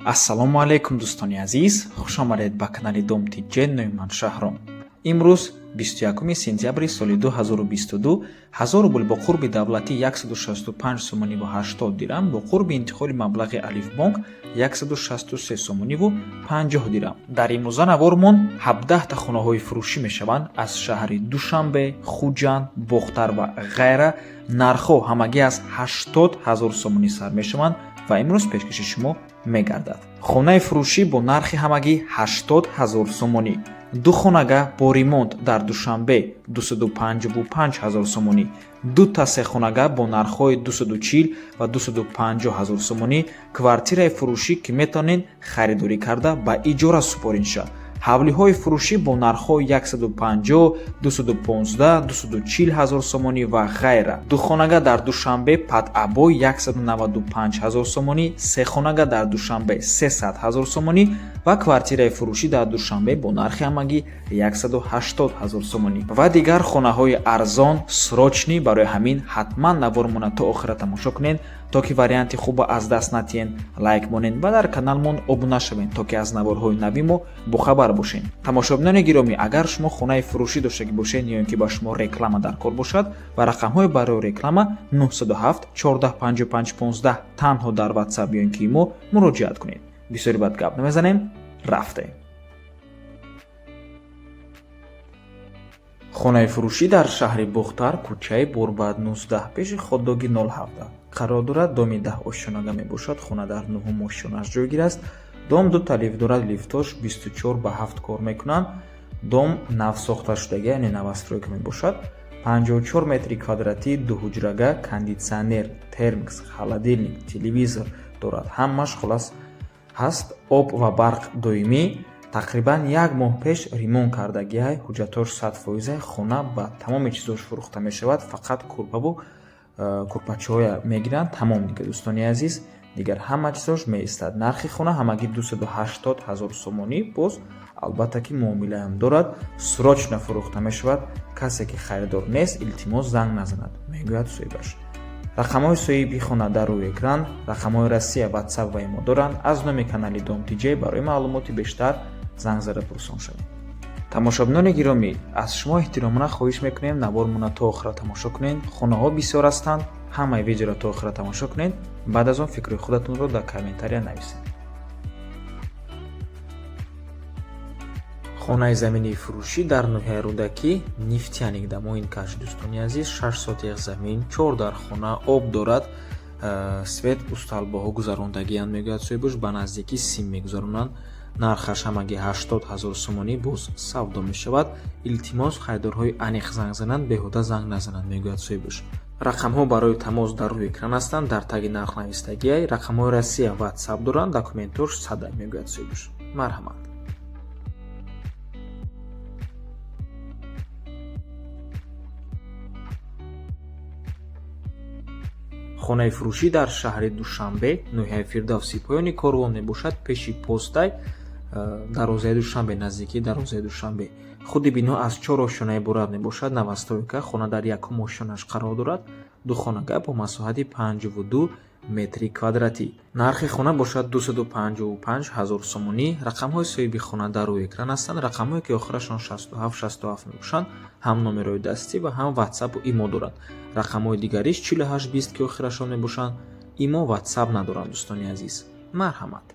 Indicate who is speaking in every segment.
Speaker 1: Ассалому алайкум, дӯстони азиз, хушомадед ба канали Дом ТЖ. Номи ман Шаҳром. Имрӯз 21 сентябри соли 2022, 1000 рубл бо қурби давлатӣ 165 сомониву 80 дирам, бо қурби интиқоли маблағи Алифбонк 163 сомониву 50 дирам. Дар имрӯза навормон 17та хонаҳои фурӯшӣ мешаванд аз шаҳри Душанбе, Хуҷанд, Бохтар ва ғайра. Нархҳо ҳамагӣ аз 80 ҳазор сомонӣ сар мешаванд ва имрӯз пешкаши шумо мегардад. Хонаи фурӯшӣ бо нархи ҳамагӣ 80 ҳазор сомонӣ. Ду хонага бо ремонт дар Душанбе 255 ҳазор сомонӣ, дута сехонага бо нархҳои 240 ва 250 ҳазор сомонӣ, квартираи фурӯшӣ, ки метавонед харидорӣ карда ба иҷора супорид шавад, ҳавлиҳои фурӯшӣ бо нархҳои 150, 215, 240 ҳазор сомонӣ ва ғайра. Духонага дар Душанбе под обои 195 ҳазор сомонӣ, сехонага дар Душанбе 300 ҳазор сомонӣ ва квартираи фурӯшӣ дар Душанбе бо нархи ҳамагӣ 180 ҳазор сомонӣ ва дигар хонаҳои арзон срочный. Барои ҳамин ҳатман навормона то охира тамошо кунед, то ки варианти хуба аз даст натиҳен. Лайк монед ва дар каналмон обуна шавед, то ки аз наворҳои нави мо бохабар бошед. Тамошобинони гиромӣ, агар шумо хонаи фурӯшӣ доштагӣ бошед ё ин ки ба шумо реклама дар кор бошад, ба рақамҳои барои реклама 907 14 55 15 танҳо дар Ватсап ё ин ки имо муроҷиат кунед. Бисёри бад гап намезанем, рафтем. Хонаи фурӯшӣ дар шаҳри Бохтар, кӯчаи Борбад 19, пеши ходдоги 017 қарор дорад. Доми 10 ошёнага мебошад. Хона дар нуҳум ошёнаш ҷойгир аст. Дом дута лифт дорад, лифтош 24 ба 7 кор мекунанд. Дом навсохташудага, яъне новостройка мебошад. 54 метри квадратӣ, дуҳуҷрага, кондитсионер, термос, холодильник, телевизор дорад, ҳамаш хулас ҳаст. Об ва барқ доимӣ. Тақрибан як моҳ пеш ремонт кардагиай, ҳуҷҷатҳош 100%. Хона ба тамоми чизош фурӯхта мешавад, фақат курпаву курпачаҳоя мегиранд, тамом. Дигар, дӯстони азиз, дигар ҳама чизош меистад. Нархи хона ҳамагӣ 280 ҳазор сомонӣ, боз албатта ки муомилаам дорад. Срочно фурӯхта мешавад. Касе ки харидор нест, илтимос, занг назанад, мегӯяд соҳибаш. Рақамҳои соҳиби хона дар рӯи экран, рақамҳои Россия, Ватсап ва имо доранд. Аз номи канали Дом ТЖ барои маълумоти бештар занг зада пурсон шавед. Тамошобинони гиромӣ, аз шумо эҳтиромона хоҳиш мекунем, навормона то охира тамошо кунед. Хонаҳо бисёр ҳастанд, ҳамаи видеоро то охира тамошо кунед, баъд аз он фикри худатонро дар комментария нависед. Хонаи заминии фурӯшӣ дар ноҳияи Рӯдакӣ, Нефтяник дамоин каш. Дӯстони азиз, 6 сотих замин, чор дар хона, об дорад, свет усталбоҳо гузарондагиянд, мегӯяд соҳибош, ба наздикӣ сим мегузаронанд. Нархаш ҳамагӣ 80 ҳазор сомонӣ, боз савдо мешавад. Илтимос, харидорҳои аниқ занг зананд, беҳуда занг назананд, мегӯяд соҳибош. Рақамҳо барои тамос дар рӯи экран ҳастанд, дар таги нарх навистагиай. Рақамҳои Россия, Ватсап доранд, документош садай, мегӯяд соҳибош. Марҳамат. Хонаи фурӯшӣ дар шаҳри Душанбе, ноҳияи Фирдавсӣ, поёни корвон мебошад, пеши постай, дарвозаи Душанбе, наздикии дарвозаи Душанбе. Худи бино аз чор ошёна иборат мебошад, новостройка. Хона дар якум ошёнаш қарор дорад. Духонага бо масоҳати 52 метри квадратӣ. Нархи хона бошад 255 ҳазор сомонӣ. Рақамҳои соҳиби хона дар рӯи экран ҳастанд. Рақамҳое ки охирашон 67 67 мебошанд, ҳам номерои дастӣ ва ҳам Ватсапу имо доранд. Рақамҳои дигариш 48 20 ки охирашон мебошанд, имо, Ватсап надоранд. Дӯстони азиз, марҳамат.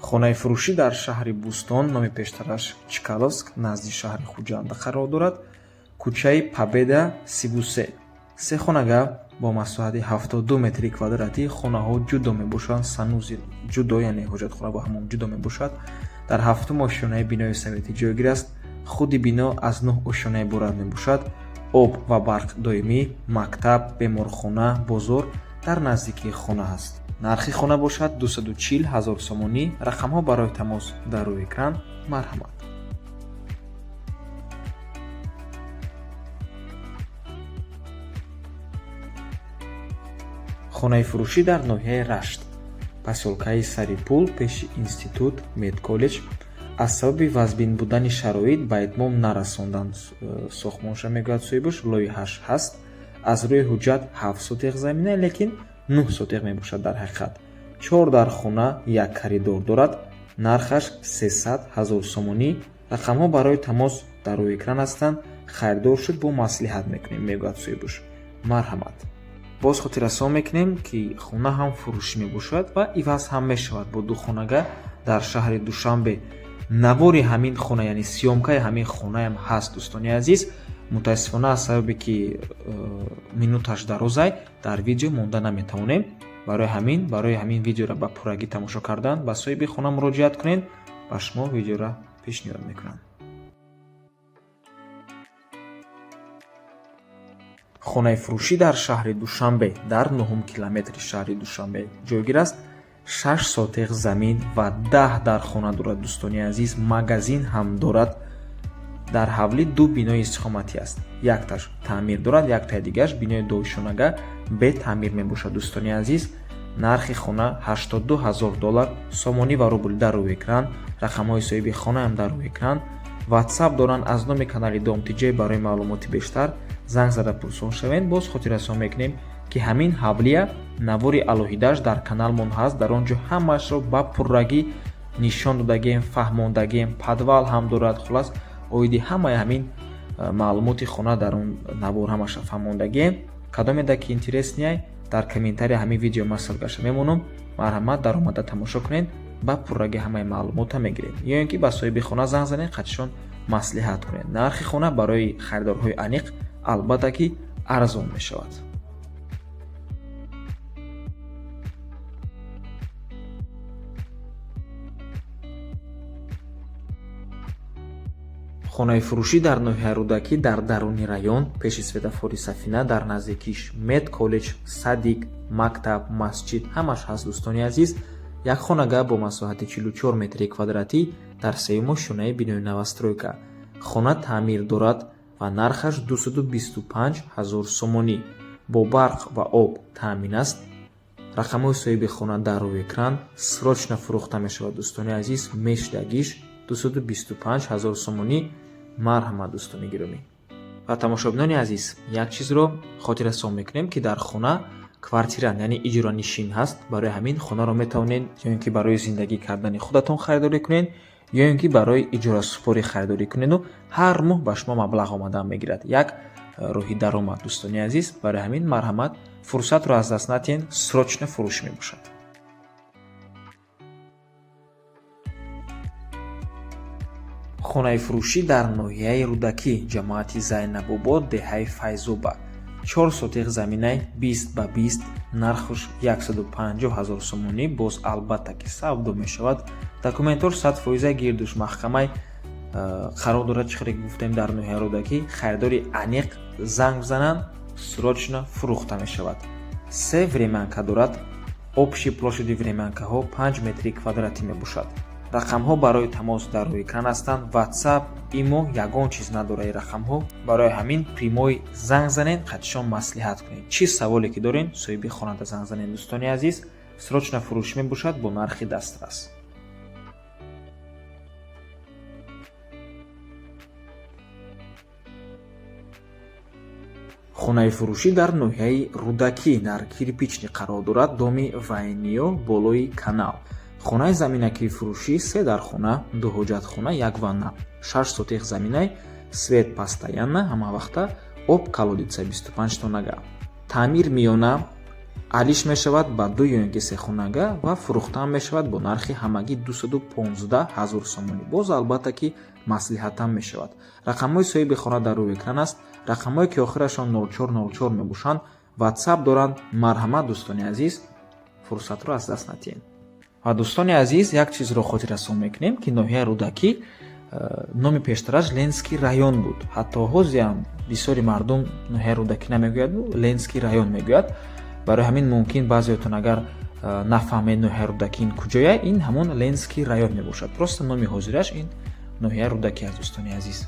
Speaker 1: Хонаи фурӯшӣ дар шаҳри Бӯстон, номи пештараш Чкаловск, назди шаҳри Хуҷанда қарор дорад, кӯчаи Победа 33. Се хонага бо масоҳати 72 метри квадратӣ. Хонаҳо ҷудо мебошанд, санузел ҷудо, яъне ҳоҷатхона бо ҳамом ҷудо мебошад. Дар ҳафтум ошёнаи бинои советӣ ҷойгир аст. Худи бино аз нӯҳ ошёна иборат мебошад. Об ва барқ доимӣ, мактаб, беморхона, бозор дар наздикии хона ҳаст. Нархи хона бошад 240 ҳазор сомонӣ. Рақамҳо барои тамос дар рӯи экран. Марҳамат. Хонаи фурӯшӣ дар ноҳияи Рашт, посёлкаи Сарипул, пеши институт медколлеҷ. Аз сабаби вазбин будани шароит ба итмом нарасонданд сохтмонша, мегӯяд соҳибаш. Лоиҳааш ҳаст. Аз рӯи ҳуҷҷат 7 сотиқ замина, лекин 9 сотиқ мебошад дар ҳақиқат. 4 дархона, як коридор дорад. Нархаш 300 000 сомонӣ. Рақамҳо барои тамос дар рӯи экран ҳастанд. Харидор шуд, бо маслиҳат мекунем, мегӯяд соҳибаш. Марҳамат. Боз хотиррасон мекунем, ки хона ҳам фурӯшӣ мебошад ва иваз ҳам мешавад бо ду хонага дар шаҳри Душанбе. Навори ҳамин хона, яъне съёмкаи ҳамин хонаам ҳаст, дӯстони азиз. Мутаассифона, аз сабабе ки минуташ дарозай, дар видео монда наметавонем. Барои ҳамин видеоро ба пуррагӣ тамошо кардан ба соҳиби хона муроҷиат кунед, ба шумо видеоро пешниҳод мекунанд. Хонаи фурӯшӣ дар шаҳри Душанбе, дар нуҳум километри шаҳри Душанбе ҷойгир аст. 6 сотиқ замин ва 10 дархона дорад, дӯстони азиз. Магазин ҳам дорад. Дар ҳавлӣ ду бинои истиқоматӣ аст. Якташ таъмир дорад, яктаи дигараш бинои доишонага бетаъмир мебошад, дӯстони азиз. Нархи хона 82 ҳазор доллар. Сомонӣ ва рубл дар рӯи экран, рақамҳои соҳиби хонаам дар рӯи экран. Ватсап доранд. Аз номи канали Дом Тиҷей барои маълумоти бештар занг зада пурсон шавед. Боз хотиррасон мекунем, ки ҳамин ҳавлия навори алоҳидааш дар каналмон ҳаст. Дар он ҷо ҳамаашро ба пуррагӣ нишон додагем, фаҳмондагем. Подвал ҳам дорад. Хулас, оиди ҳамаи ҳамин маълумоти хона дар он навор ҳамаша фаҳмондагем. Кадомеда ки интересный, дар комментария ҳамин видео ман ссылкаша мемонам. Марҳамат, даромада тамошо кунед, ба пуррагӣ ҳамаи маълумота мегиред. Ё ин ки ба соҳиби хона занг занед, қатишон маслиҳат кунед. Нархи хона барои харидорҳои аниқ албатта ки арзон мешавад. Хонаи фурӯшӣ дар ноҳияи Рӯдакӣ, дар даруни район, пеши светофори Сафина, дар наздикиш мед коллеҷ, садик, мактаб, масҷид ҳамаш ҳаст, дӯстони азиз. Як хонага бо масоҳати 44 метри квадратӣ дар сеюму шонаи бинои новостройка. Хона таъмир дорад ва нархаш 225 ҳазор сомонӣ. Бо барқ ва об таъмин аст. Рақамҳои соҳиби хона дар рӯи экран. Срочно фурӯхта мешавад, дӯстони азиз. Мешдагиш 225 ҳазор сомонӣ. Марҳамат, дӯстони гиромӣ ва тамошобинони азиз. Як чизро хотиррасон мекунем, ки дар хона квартира, яъне иҷоранишин ҳаст. Барои ҳамин хонаро метавонед ё ин ки барои зиндагӣ кардани худатон харидорӣ кунед, ё ин ки барои иҷорасупорӣ харидорӣ кунеду ҳар моҳ ба шумо маблағ омадан мегирад, як роҳи даромад, дӯстони азиз. Барои ҳамин марҳамат, фурсатро аз даст натиҳед, срочно фурӯш мебошад. Хонаи фурӯшӣ дар ноҳияи Рӯдакӣ, ҷамоати Зайнабобод, деҳаи Файзоба. 4 сотиқ заминай, 20 ба 20, нархаш 150 ҳазор сомонӣ. Боз албатта ки савдо мешавад. Документҳош 100%, гирдуш маҳкамай қарор дорад. Чӣ хеле гуфтем, дар ноҳияи Рӯдакӣ. Харидори аниқ занг бизананд, срочно фурӯхта мешавад. Се времянка дорад. Общий площади времянкаҳо 5 метри квадратӣ мебошад. Рақамҳо барои тамос дар рӯи экран ҳастанд. Ватсап, имо, ягон чиз надорад ин рақамҳо. Барои ҳамин прямой занг занед, қатишон маслиҳат кунед. Чӣ саволе ки доред, соҳиби хонада занг занед, дӯстони азиз. Срочно фурӯшӣ мебошад бо нархи дастрас. Хонаи фурӯшӣ дар ноҳияи Рӯдакӣ, дар Кирпичный қарор дорад, доми Вайниё, болои канал. Хонаи заминакии фурӯшӣ: се дархона, ду ҳоҷатхона, як ванна, 6 сотиқ заминай. Свет постоянно, ҳамавақта, об колодца 25 тоннага. Таъмир миёна, алиш мешавад ба ду ё ин ки се хонага ва фурӯхтаам мешавад бо нархи ҳамагӣ 215 ҳазор сомонӣ. Боз албатта ки маслиҳатам мешавад. Рақамҳои соҳиби хона дар рӯи экран аст. Рақамҳое ки охирашон 0404 мебошанд, ватсап доранд. Марҳамат, дӯстони азиз, фурсатро аз даст натиҳед. Ва дӯстони азиз, як чизро хотиррасон мекунем, ки ноҳияи Рӯдакӣ номи пештараш Ленский район буд. Ҳатто ҳозиам бисёри мардум ноҳияи Рӯдакӣ намегӯяду Ленский район мегӯяд. Барои ҳамин мумкин баъзеотон агар нафаҳмед ноҳияи Рӯдакӣ ин куҷоя, ин ҳамон Ленский район мебошад. Просто номи ҳозираш ин ноҳияи Рӯдакӣ аст, дӯстони азиз.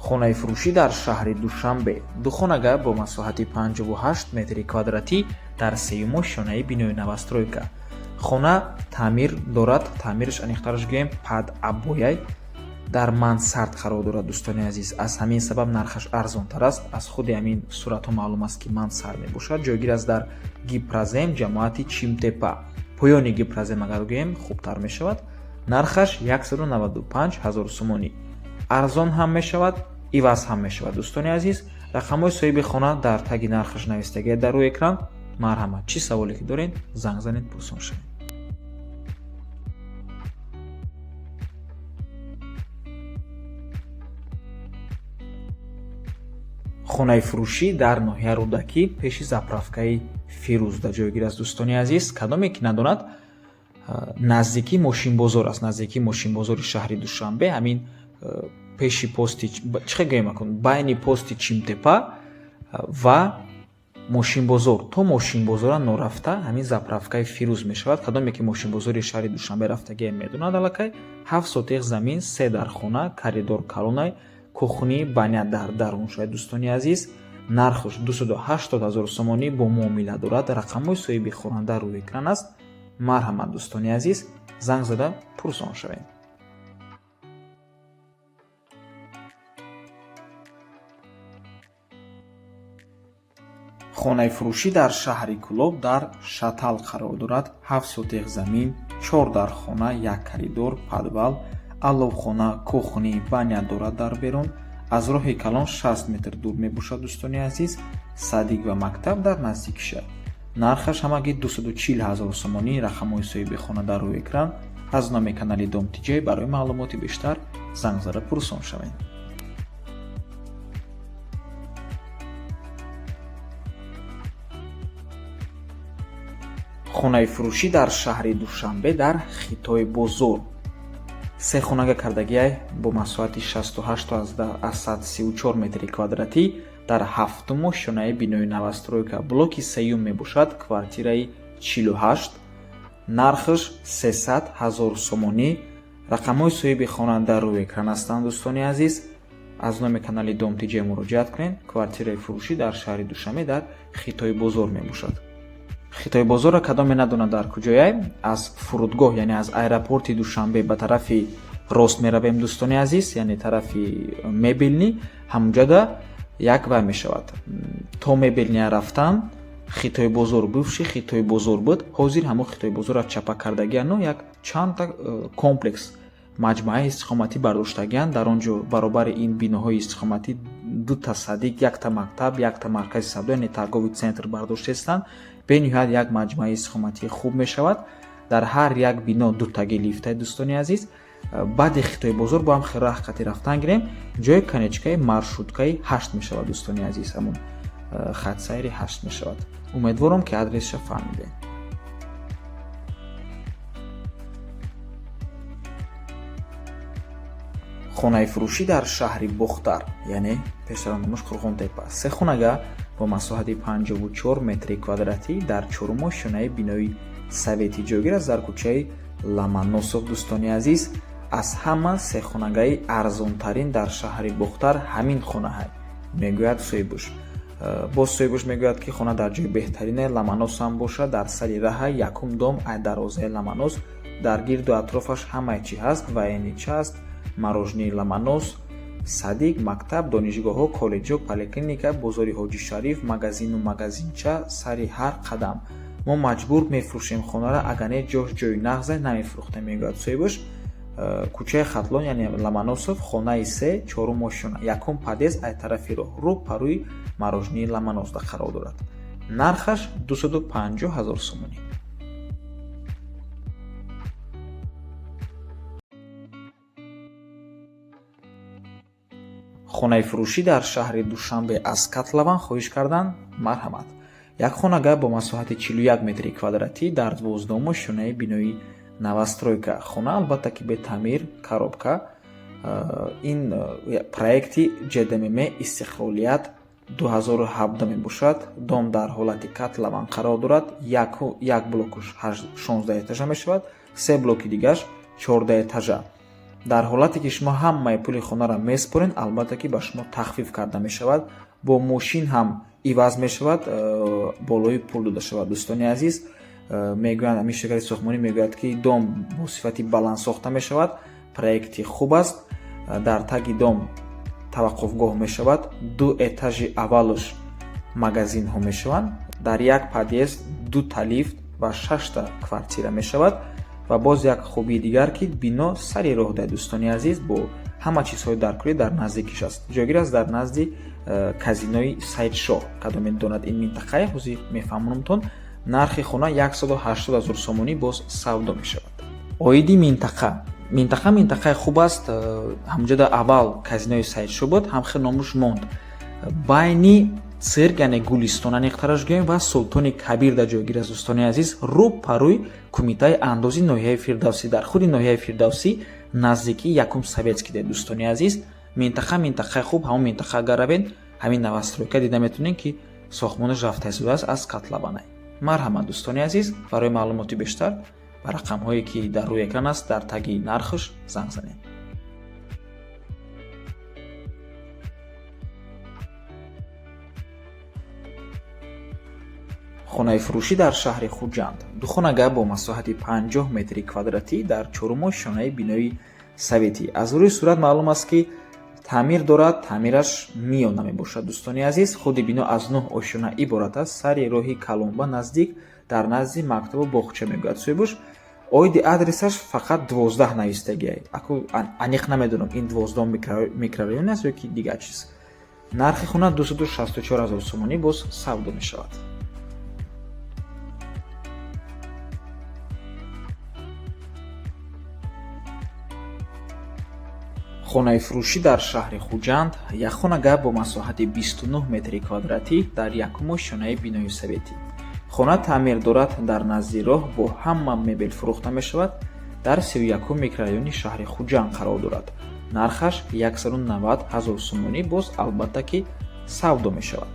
Speaker 1: Хонаи фурӯшӣ дар шаҳри Душанбе. Духонага бо масоҳати 58 метри квадратӣ дар сеюм ошёнаи бинои новостройка. Хона таъмир дорад, таъмираш аниқтараш гӯем под обояй, дар мансард қарор дорад, дӯстони азиз. Аз ҳамин сабаб нархаш арзонтар аст. Аз худи ҳамин суратҳо маълум аст, ки мансард мебошад. Ҷойгир аст дар Гипрозем, ҷамоати Чимтепа. Поёни Гипрозем агар гӯем, хубтар мешавад. Нархаш 195 ҳазор сомонӣ. Арзон ҳам мешавад, иваз ҳам мешавад, дӯстони азиз. Рақамҳои соҳиби хона дар таги нархаш навистагия дар рӯи экран. Марҳамат, чӣ саволе ки доред, занг занед, пурсон шавед. Хонаи фурӯшӣ дар ноҳияи Рӯдакӣ, пеши заправкаи Фирӯзда ҷойгир аст, дӯстони азиз. Кадоме ки надонад, наздикии мошинбозор аст, наздикии мошинбозори шаҳри Душанбе, ҳамин пеши пости, чӣ гӯем акун, байни пости Чимтепа ва мошинбозор, то мошинбозора норафта ҳамин заправкаи Фирӯз мешавад. Кадоме ки мошинбозори шаҳри Душанбе рафтагия, медонад аллакай. 7 сотих замин, се дархона, коридор калонай, кухни, баня дар дарун шояд, дӯстони азиз. Нархаш 280 ҳазор сомонӣ, бо муомила дорад. Рақамҳои соҳиби хона дар рӯи экран аст. Марҳамат, дӯстони азиз, занг зада пурсон шавед. Хонаи фурӯшӣ дар шаҳри Кӯлоб, дар Шатал қарор дорад. 7 сотих замин, чор дархона, як коридор, подвал, аловхона, кухни, баня дорад дар берун. Аз роҳи калон 60 метр дур мебошад, дӯстони азиз. Садик ва мактаб дар наздикиша. Нархаш ҳамагӣ 240 ҳазор сомонӣ. Рақамҳои соҳиби хона дар рӯи экран. Аз номи канали Дом Тиҷай барои маълумоти бештар занг зада пурсон шавед. Хонаи фурӯшӣ дар шаҳри Душанбе, дар Хитои бозор, се хонага кардагиай бо масоҳати 68,34 метри квадратӣ дар ҳафтум ошёнаи бинои новостройка, блоки сеюм мебошад, квартираи 48. Нархаш 300 ҳазор сомонӣ. Рақамҳои соҳиби хона дар рӯи экран ҳастанд, дӯстони азиз. Аз номи канали Дом Тиҷай муроҷиат кунед. Квартираи фурӯшӣ дар шаҳри Душанбе, дар Хитои бозор мебошад. Хитои бозорро кадоме надонад дар куҷояй, аз фурудгоҳ, яъне аз аэропорти Душанбе ба тарафи рост меравем, дӯстони азиз, яъне тарафи Мебельный, ҳамунҷода як вай мешавад. То Мебельная рафтан Хитои бозор, бывший Хитои бозор буд, ҳозир ҳамон Хитои бозорро чапа кардагиану як чандта комплекс, маҷмӯаи истиқоматӣ бардоштагианд. Дар он ҷо баробари ин биноҳои истиқоматӣ дута садик, якта мактаб, якта маркази савдо, яъне торговый центр бардоштаистанд. Бениҳоят як маҷмӯаи истиқоматии хуб мешавад. Дар ҳар як бино дутаги лифтай, дӯстони азиз. Баъди Хитои бозор бо ҳам хеле ҳақиқати рафтан гирем, ҷои конечкаи маршруткаи 8 мешавад, дӯстони азиз, ҳамон хатсайри 8 мешавад. Умедворам, ки адресша фаҳмидем. Хонаи фурӯшӣ дар шаҳри Бохтар, яъне пештара номаш Қурғонтепа, се хонага бо масоҳати 54 метри квадратӣ дар чорум ошёнаи бинои советӣ ҷойгир аст, дар кӯчаи Ломоносов. Дӯстони азиз, аз ҳама сехонагаи арзонтарин дар шаҳри Бохтар ҳамин хонаҳай, мегӯяд соҳибуш. Боз соҳибуш мегӯяд, ки хона дар ҷои беҳтарине, Ломонос ҳам бошад, дар сари раҳа, якум дом ай дарвозаи Ломонос. Дар гирду атрофаш ҳамаи чӣ ҳаст: военный часть, мороженое Ломонос, садик, мактаб, донишгоҳҳо, коллеҷҳо, поликлиника, бозори Ҳоҷи Шариф, магазину магазинча сари ҳар қадам. Мо маҷбур мефурӯшем хонаро, агар не ҷош ҷои нағзе намефурӯхтем, мегӯяд соҳибаш. Кӯчаи Хатлон, яъне Ломоносов, хонаи 3, чорум ошёна, якум подъезд ай тарафи роҳ, рӯ парӯи мороженое Ломоносда қарор дорад. Нархаш 250 ҳазор сомонӣ. Хонаи фурӯшӣ дар шаҳри Душанбе, аз котлован хоҳиш карданд. Марҳамат, як хонага бо масоҳати 41 метри квадратӣ дар 12-ум ошёнаи бинои новостройка. Хона, албатта ки, бетаъмир, коробка. Ин проекти ЖДММ Истиқлолият 2017 мебошад. Дом дар ҳолати котлован қарор дорад. Як блокуш 16 этажа мешавад, се блоки дигаш 14 этажа. Дар ҳолате ки шумо ҳамаи пули хонаро месупоред, албатта ки ба шумо тахфиф карда мешавад. Бо мошин ҳам иваз мешавад, болои пул дода шавад. Дӯстони азиз, мегӯянд, ҳамин ширкати сохтмонӣ мегӯяд, ки дом бо сифати баланд сохта мешавад, проекти хуб аст. Дар таги дом таваққуфгоҳ мешавад, 2 этажи аввалаш магазинҳо мешаванд, дар як подъезд 2 лифт ва 6 квартира мешавад. Ва боз як хубии дигар, ки бино сари роҳ дар, дӯстони азиз, бо ҳама чизҳои даркорӣ дар наздикиш аст. Ҷойгир аст дар назди казинои Сайдшоҳ. Кадоме донад ин минтақае, ҳозир мефаҳмонамтон. Нархи хона 180 0 сомонӣ боз савдо мешавад. Оиди минтақа. Минтақа минтақаи хуб аст. Ҳамҷода аввал казинои Сайдшоҳ буд, ҳам хел номуш монд. Байни цирк, яъне Гулистон аниқтараш гӯем, ва Султони Кабир дар ҷойгир аст, дӯстони азиз, рӯ парӯи кумитаи андози ноҳияи Фирдавсӣ. Дар худи ноҳияи Фирдавсӣ, наздикии якум Советский де, дӯстони азиз. Минтақа минтақаи хуб. Ҳамон минтақа агар равед, ҳамин новостройка дида метавонед, ки сохтмонаш рафта истодааст аз котлованай. Марҳамат, дӯстони азиз, барои маълумоти бештар ба рақамҳое ки дар рӯи экран аст, дар таги нархаш занг занед. Хонаи фурӯшӣ дар шаҳри Хуҷанд. Духонага бо масоҳати 50 метри квадратӣ дар чорум ошёнаи бинои советӣ. Аз рӯи сурат маълум аст, ки таъмир дорад, таъмираш миёна мебошад, дӯстони азиз. Худи бино аз 9 ошёна иборат аст. Сари роҳи Калонба наздик, дар назди мактабу боғча, мегӯяд соҳибуш. Оиди адресаш фақат 12 навистагиай. Аку аниқ намедонам, ин 12 микрорайон аст ё ки дигар чиз. Нархи хона 264 0 сомонӣ боз савдо мешавад. Хонаи фурӯшӣ дар шаҳри Хуҷанд. Якхонага бо масоҳати 29 метри квадратӣ дар якум ошёнаи бинои советӣ. Хона таъмир дорад, дар назди роҳ бо ҳама мебел фурӯхта мешавад. Дар 31 микрорайони шаҳри Хуҷанд қарор дорад. Нархаш 190 0 сомонӣ боз албатта ки савдо мешавад.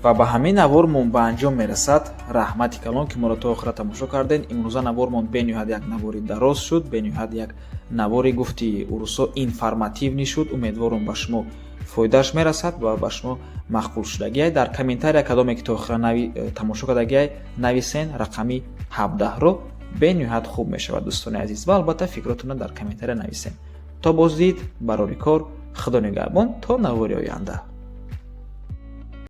Speaker 1: Ва ба ҳамин навормон ба анҷом мерасад. Раҳмати калон, ки моро то охира тамошо кардед. Имрӯза навормон бениҳоят як навори дароз шуд, бениҳоят як навори, гуфти урусо, информативный шуд. Умедворам, ба шумо фоидааш мерасад ва ба шумо маъқул шудагиай. Дар комментария кадоме ки то охира тамошо кардагиай, нависен рақами 17-ро, бениҳоят хуб мешавад, дӯстони азиз. Ва албатта фикротонро дар комментария нависен. То боздид, барори кор, худо нигаҳбон, то навори оянда.